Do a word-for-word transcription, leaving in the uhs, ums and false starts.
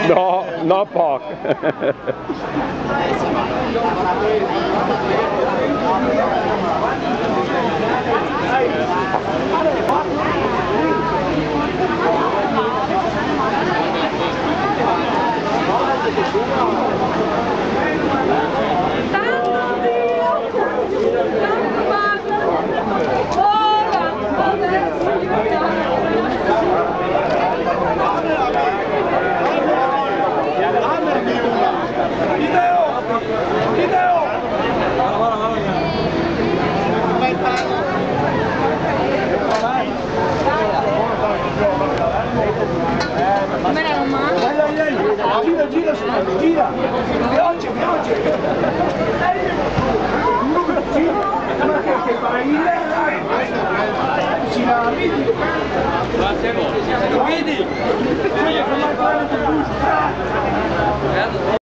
No, no poc. Come la mano? Gira, gira, gira. Veloce, veloce. Gira. Ma che, che fai? Dai. Gira, vedi? Vedi?